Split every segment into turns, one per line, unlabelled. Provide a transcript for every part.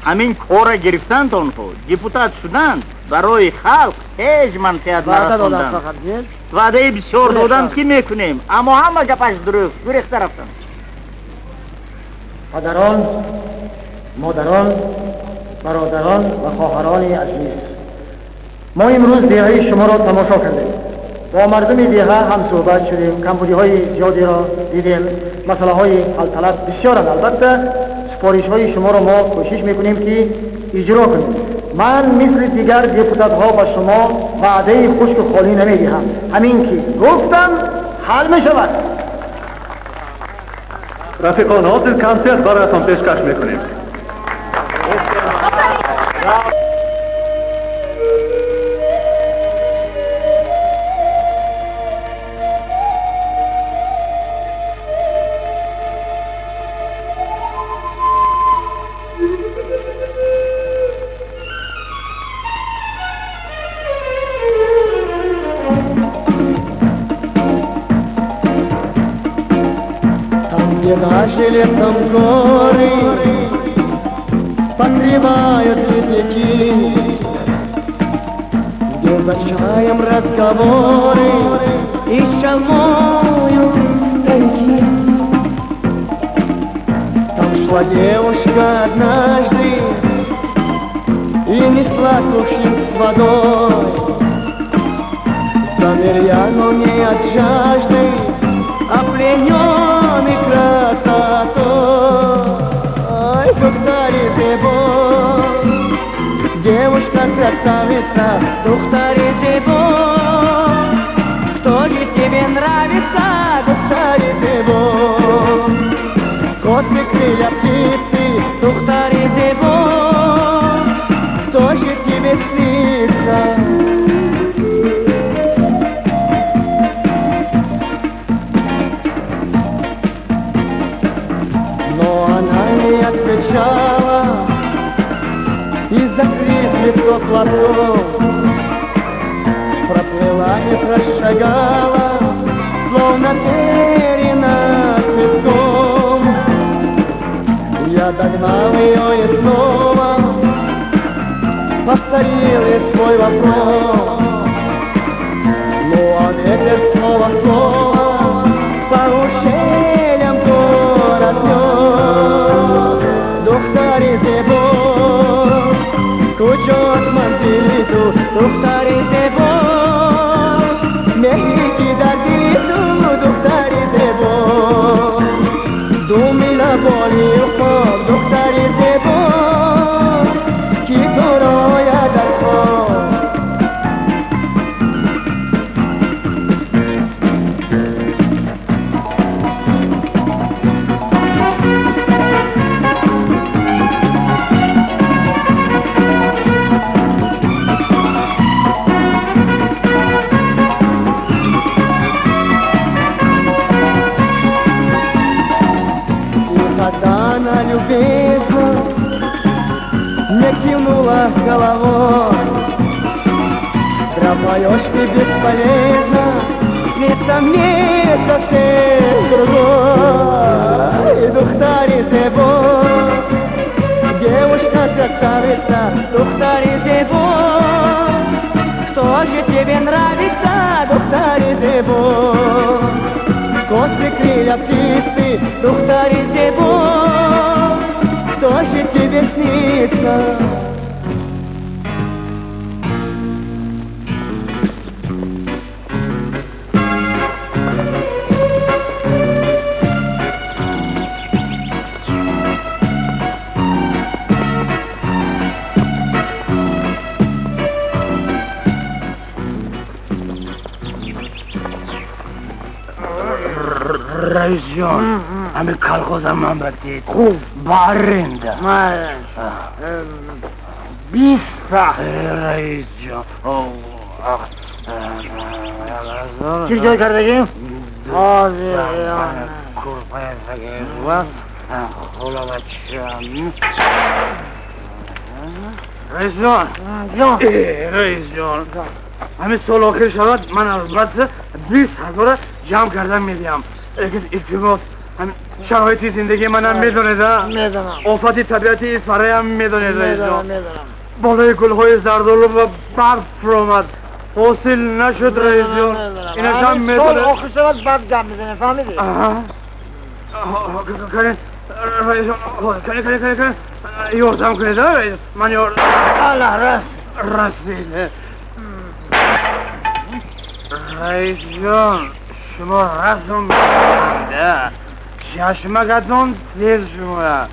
Ҳамин кора гирифтанд онҳо, депутат шуданд, барои халқ ҳеҷ манфиат нарасонданд. Ваъдаи бисёр доданд, ки мекунем, аммо ҳама гапаш дурӯғ, гурехта рафтанд.
Падарон, модарон, бародарон ва хоҳарони азиз, мо имрӯз деҳаи шуморо тамошо кардем, бо мардуми деҳа ҳам суҳбат шудем, камбудиҳои зиёдеро дидем, масъалаҳои ҳалталаб бисёранд. Албатта, супоришҳои шуморо мо кӯшиш мекунем, ки иҷро кунем. Ман мисли дигар депутатҳо ба шумо ваъдаи хушку холӣ намедиҳам. Ҳамин ки гуфтам, ҳал мешавад.
Рафиқон, ҳозир консерт бароятон пешкаш мекунем.
Где даже летом горы покрывают ледники, где за чаем разговоры и шалмою старики. Там шла девушка однажды и несла кувшин с водой. Замер я, но не от жажды, а плененный красотой. Духтари зебо, девушка красавица, духтари зебо, кто же тебе нравится, духтари зебо? Косы, крылья птицы, духтари зебо, кто же тебе снится? Но она не отвечала и, закрыв лицо платком, проплыла и прошагала, словно перья над песком. Я догнал ее и снова повторил ей свой вопрос. Ну а ветер снова в слово по ущельям гор разнес. Духтари зебо, куҷост манзили ту, духтари зебо, меҳре ки дар дили ту, духтари зебо, думи лабони хоб, духтари зебо, ки туро ояд дар хоб. Когда она любезно мне кивнула головой, зря поешь ты бесполезно, снится мне совсем другой. Духтари зебо, девушка красавица, духтари зебо, кто же тебе нравится, духтари зебо? Косы, крылья птицы, духтари зебо, кто же тебе снится?
Раисҷон, ҳамин колхозам ман ба дид. Хуб, ба аренда.
20-та.
Раисҷон,
чӣ ҷой кардагим ҳозир?
Раисҷон, раисҷон, ҳамин сол охир шавад, ман албатта 20 ҳазора ҷамъ кардан медиҳам. Лекин илтимос,
Шароити зиндагии манам медонед, а?
Медонам.
Офати табиати Исфараям медонед, раисҷон.
Медонам.
Болои гулҳои зардолу ва барф фуромад. Ҳосил нашуд, раисҷон. Инашам медонед.
Сол охир шавад, баъд гап мезанем, фаҳмидӣ?
Канед, раисҷон, канед, канед, канед, канед. Ёрдам кунед, а, раис? Ман ёр...
Алла, рас.
Расид. Раисҷон, шумо расм да. Чашмакатон тез шумоя.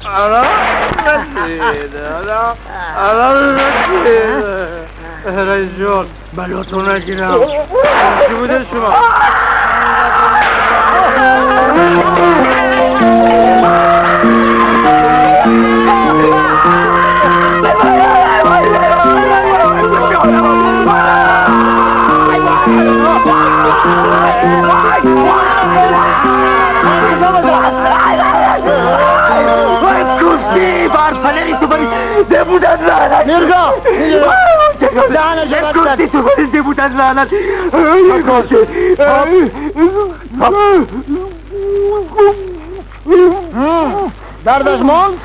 Ала расид, ала, ала расид. Раисҷон, балото нагирам. Чӣ буде шумо?
Курси бар панели ту бари дебудат лаънат.
Мирго! Даҳанашо
Курси ту бари дебудат лаънат.
Дардаш монд?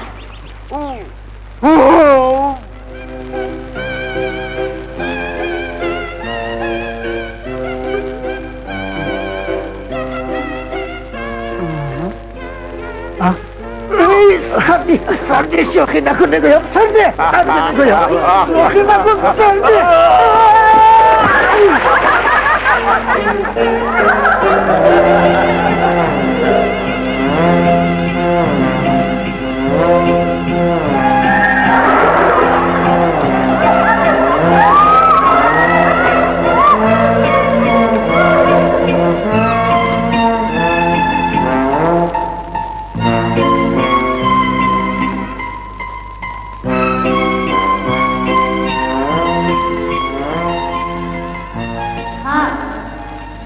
Сарди, сарди, шӯхӣ накун, мегӯям, сарди, сарди мегӯям, шӯхӣ накун, сарди.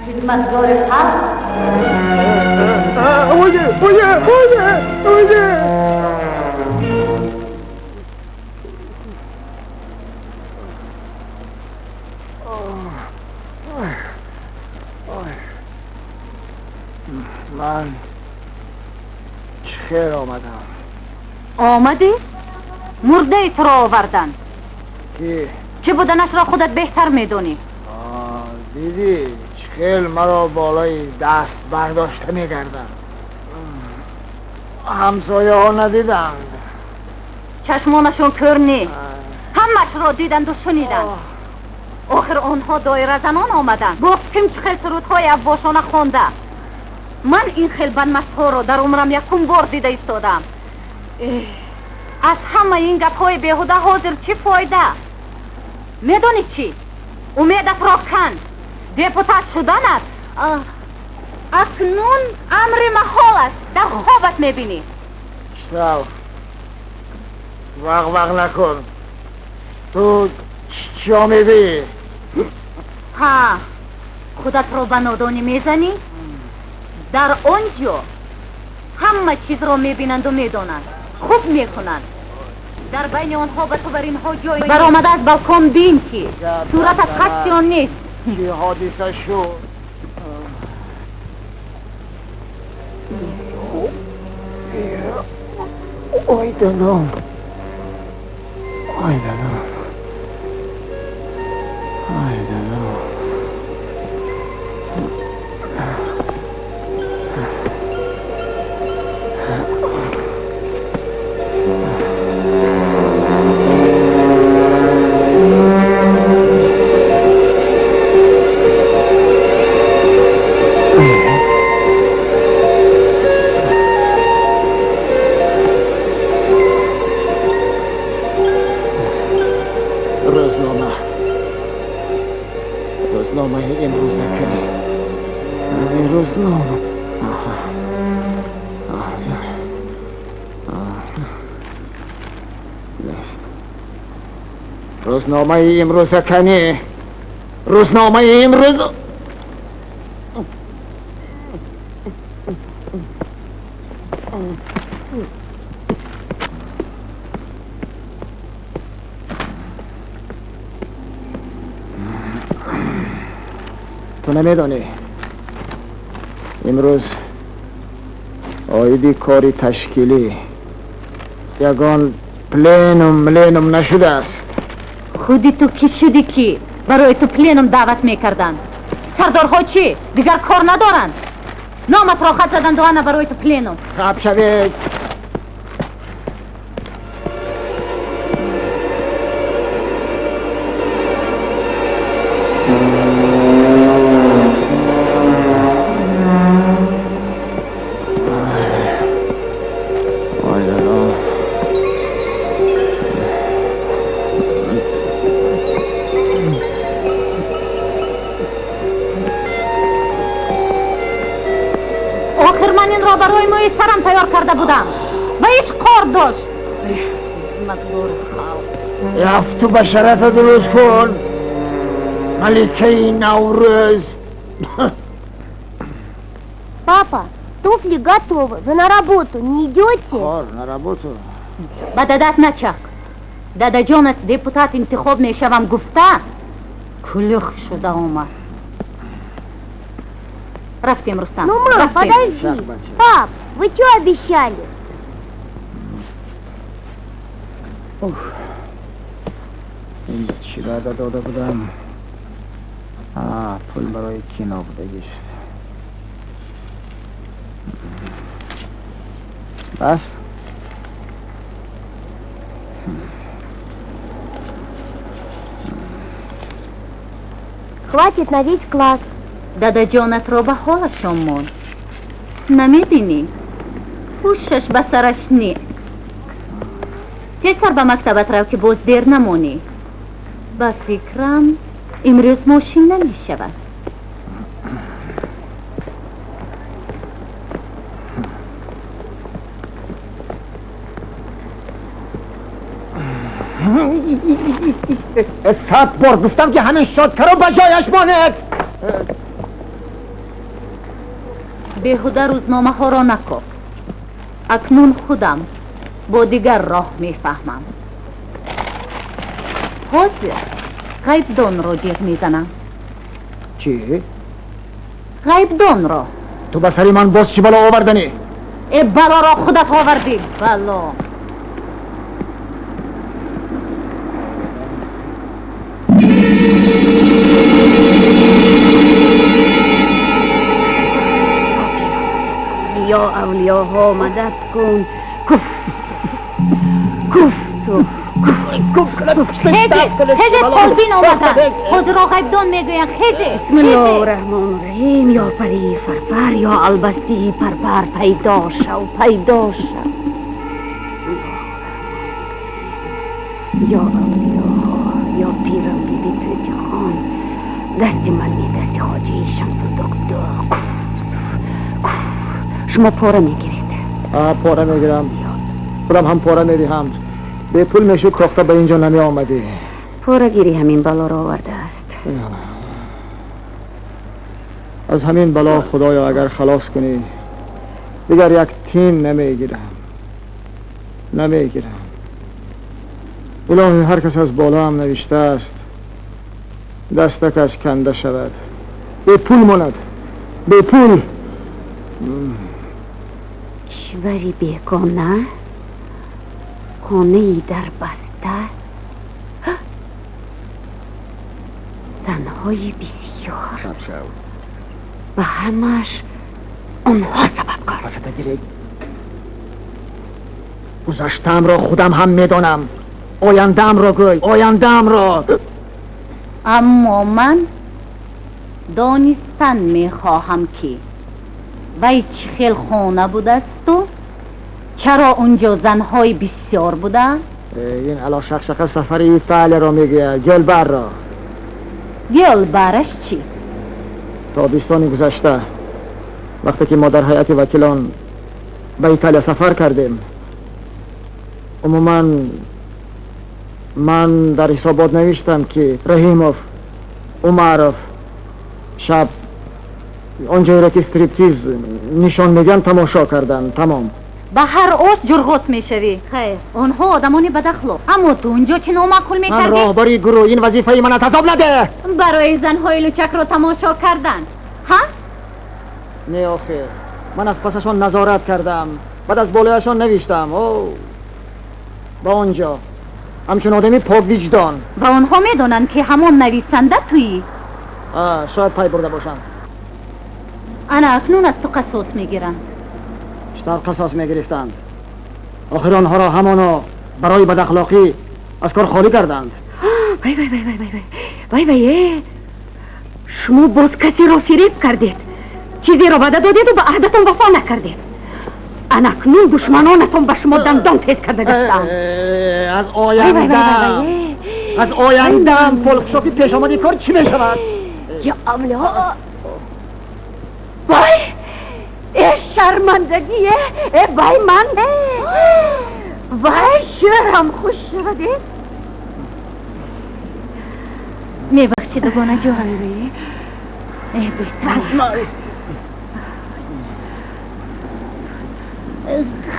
Хидматгори халқ.
Оye, оye, оye, оye.
Ман чӣ хел омадам?
Омадӣ, мурдаи туро оварданд.
Ки?
Чӣ буданашро худат беҳтар медонӣ.
Дидӣ, чӣ хел маро болои даст бардошта мегарданд? Ҳамсояҳо надиданд?
Чашмонашон кӯр не, ҳамашро диданду шуниданд. Охир онҳо доиразанон омаданд, бо ким чӣ хел сурудҳои авбошона хонда. Ман ин хел бадмастҳоро дар умрам якум бор дида истодам. Аз ҳамаи ин гапҳои беҳуда ҳозир чӣ фоида? Медонӣ чӣ? Умедатро кан. Депутат шуданат акнун амри маҳол аст, дар хобат мебинӣ.
Читав, вақ-вақ накун. Ту чиё мегӯӣ?
Ҳа, худатро ба нодонӣ мезанӣ? Дар он ҷо ҳама чизро мебинанду медонанд, хуб мекунанд. Дар байни онҳо ба ту бар инҳо ҷой баромада аз балкон бин, ки суратат ҳаст ё нест.
Чӣ ҳодиса шуд? Ой, дадом, ой, дадом, ой, дадом. Рӯзнома, рӯзномаи имрӯза кани? Ҳамин рӯзнома. Аҳа. Нест. Рӯзномаи имрӯза кани? Рӯзномаи имрӯз. Ту намедонӣ, имрӯз Оиди кори ташкилӣ ягон пленум мленум нашудааст.
Худи ту кӣ шудӣ, ки барои ту пленум даъват мекарданд? Сардорҳо чӣ, дигар кор надоранд? Номатро хат заданду ана барои ту пленум.
Хаб шавед.
Охир ман инро барои мӯи сарам тайёр карда будам ва иш кор дошт. Хизматгори халқ.
Рафту ба шарафа дуруст кун, маликаи Наврӯз.
Папа, туфли готовы. Вы на работу не идете?
Кор, на работу.
Ба дадат начақ. Дадаҷонат депутат интихоб мешавам гуфта, кулух шуда омад. Рафтем, Рустам.
Ну, мам,
рафтем.
Подожди.
Так, бача.
Пап, вы что обещали?
Инҷа чӣ ваъда дода будам? Пул барои кино будагист. Бас?
Хватит на весь класс.
Дадаҷонатро ба ҳолашон мон. Намебинӣ? Ҳушаш ба сараш не. Тезтар ба мактабат рав, ки боз дер намонӣ. Ба фикрам, имрӯз мошин намешавад.
100 бор гуфтам, ки ҳамин шодкаро ба ҷояш монед.
Беҳуда рӯзномаҳоро накоб. Акнун худам бо дигар роҳ мефаҳмам. Ҳозир ғайбдонро ҷеғ мезанам.
Чӣ?
Ғайбдонро.
Ту ба сари ман боз чӣ бало оварданӣ?
Э, балоро худат овардӣ, бало.
Ё авлиёҳо, мадад кун. Куфту куфту.
Хезе, хезе, фолбин омаданд. Ҳозиро ғайбдон мегӯянд. Хезе.
Бисмиллоҳу раҳмону раҳим. Ё парии фарфар, ё албастии парпар, пайдо шав, пайдо шав. Ё авлиёҳо, ё пирам биби Тӯтихон, дасти ман не, дасти хоҷаи Шамсуддукду. Шумо пора мегиред?
Пора мегирам. Худам ҳам пора медиҳам. Бепул мешуд, кохта ба инҷо намеомадӣ.
Порагирӣ ҳамин балоро овардааст.
Аз ҳамин бало, худоё, агар халос кунӣ, дигар як тин намегирам, намегирам. Илоҳи, ҳар кас аз болоам навиштааст, дастакаш канда шавад, бепул монад, бепул.
Кишвари бегона, хонаи дарбаста, занҳои бисёр ва ҳамаш онҳо сабабкор.
Гузаштаамро худам ҳам медонам, ояндаамро гӯй, ояндаамро.
Аммо ман донистан мехоҳам, ки вай чӣ хел хона будасту чаро унҷо занҳои бисёр буданд?
Ин ало шақшақа сафари Италияро мегӯяд, Гелбарро.
Гелбараш чӣ?
Тобистони гузашта, вақте ки мо дар ҳайати вакилон ба Италия сафар кардем, умуман ман дар ҳисобот навиштам, ки Раҳимов, Умаров шаб он ҷойро, ки стриптиз нишон медиҳанд, тамошо карданд. Тамом.
Ба ҳар ос ҷурғот мешавӣ. Хайр, онҳо одамони бадахлоқ, аммо ту унҷо чӣ номаъқул
Ман
мекардӣ?
роҳбари гурӯҳ, ин вазифаи ман аст, азоб наде.
Барои занҳои лучакро тамошо кардан, ҳа?
Не, охир, Ман аз пасашон назорат кардам, баъд аз болояшон навиштам. О, ба он ҷо ҳамчун одами поквиҷдон.
Ва онҳо медонанд, ки ҳамон нависанда туӣ?
Шояд пай бурда бошанд.
Ана акнун аз ту қасос мегиранд.
Чӣ тавр қасос мегирифтанд? Охир онҳоро ҳамоно барои бадахлоқӣ аз кор холӣ карданд.
Вай, вай, вай, вай, вай, вай, вай, э! Шумо боз касеро фиреб кардед, чизеро ваъда додеду ба аҳдатон вафо накардед. Ана акнун душманонатон ба шумо дандон тез карда гаштаанд.
Аз ояндам, аз ояндам полхушоки пешомади кор чӣ мешавад?
Ё Алло, вай, э, шармандагӣ, э, вай, ман, э, вай, шӯрам хуш шавад, э.
Мебахшед, дугонаҷон, э, беҳтар.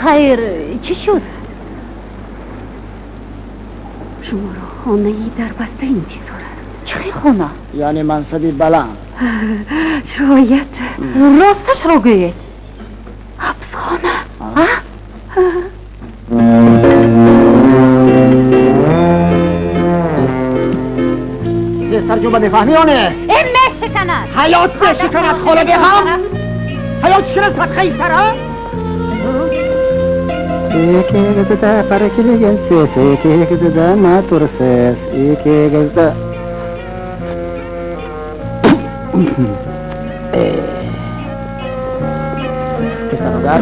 Хайр, чӣ шуд?
Шуморо хонаи дарбаста интизор аст.
Чӣ хел хона?
Яъне мансаби баланд.
Шояд.
Росташро гӯед.
Ҳабсхона.
Зез тарҷума мефаҳмӣ ё не?
Э, мешиканад.
Ҳаёт мешиканад, хола беҳам. Ҳаёт шиканад садқаи сара.
Ikigizda parakiligensiz, ikigizda matursiz, ikigizda...
Teztar ogar.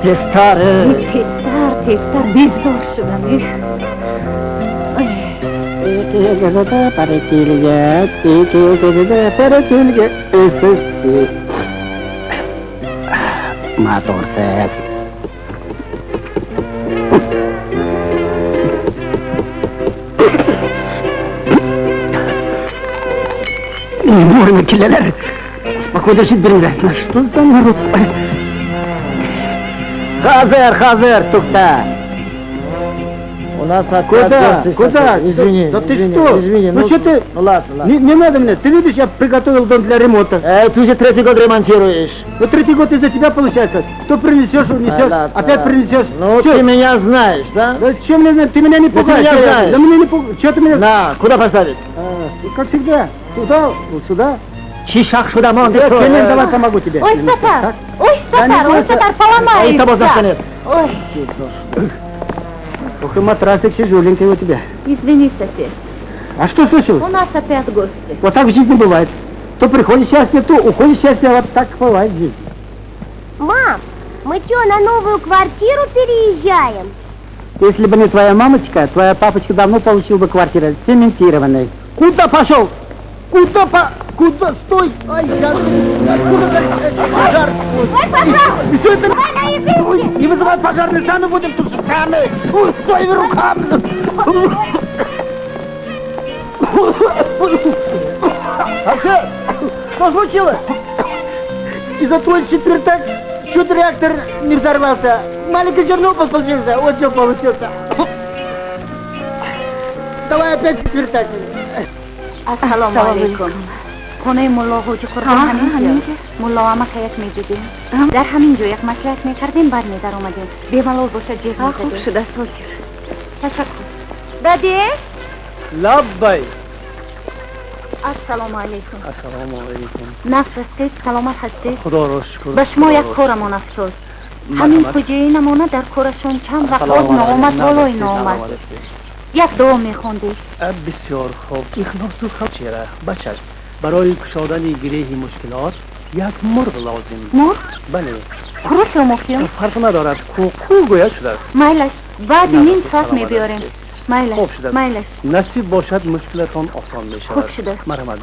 Teztar.
Teztar, teztar, безор шудам.
Ikigizda parakiligen, ikigizda parakiligensiz, matursiz.
Мурмикилелер. Спокойно жить бериңдер. Что за народ?
Хазер, хазер, тукта.
У нас опять
Куда?
гости.
Куда?
Извини,
Да ты
извини,
что?
Извини.
Ну, что ты?
Ну ладно, ладно.
Не, не надо мне. Ты видишь, я приготовил дом для ремонта.
Эй, ты уже третий год ремонтируешь.
Ну третий год из-за тебя получается. То принесешь, унесешь,
ладно,
опять
ладно.
принесешь.
Ну
Чё?
ты меня знаешь, да?
Да чем мне, ты меня не
Да ты
пугаешь.
меня знаешь.
Да меня не пугаешь. Чё ты меня...
На, куда поставить?
А, как всегда. Туда, вот сюда.
Чӣ шах шуда монди
Я
ту?
келин, давай помогу тебе.
Ой, Сатар, ой, Сатар, ой, Сатар,
Ой,
поломается.
боз настанет.
Ой,
Ох, и матрасик тяжеленький у тебя.
извини, сосед.
А что случилось?
У нас опять гости.
Вот так в жизни бывает. То приходит счастье, то уходит счастье, вот так бывает в жизни.
Мам, мы что, на новую квартиру переезжаем?
Если бы не твоя мамочка, твоя папочка давно получил бы квартиру цементированной. Куда пошел? Куда по... Куда? Стой! Ай, я... Откуда? Пожар!
Ой, пожалуйста!
Что это?
Ой,
Не вызывай пожарных, сами будем тушить, сами! Ой, своими руками!
Сосед, что случилось?
Из-за твоей четвертак чуть реактор не взорвался. Маленький Чернобыль получился, вот что получился. Давай опять четвертак.
Ассалому алайкум. Хонаи мулло ҳоҷи Қурбон ҳамин ҷо. Мулло амакаяк медидем. Дар ҳамин ҷо як маслиҳат мекардем, баъд медаромадем. Бемалол бошад, ҷеғ
Хуб
мезадем.
шудааст, ҳозир.
Ташаккур. Даде?
Лаббай.
Ассалому алайкум.
Ассалому алайкум.
Нафс ҳастед, саломат ҳастед?
Худоро шукр.
Ба шумо як корамон афтод. Ҳамин хоҷаинамона дар корашон чанд вақт боз ноомад, болои ноомад. Як дуо мехондед.
Бисёр хуб. Ихлосу хабчера бачаш. Барои кушодани гиреҳи мушкилот як мурғ лозим.
Мурғ?
Бале.
Хурӯс ё моҳиён?
Фарқ надорад. Ку гӯяд шудааст.
Майлаш, баъди ним соат мебиёрем. Майлаш,
Хуб шудааст.
майлаш.
Насиб бошад, мушкилатон осон мешавад.
Хуб шудааст.
Марҳамат.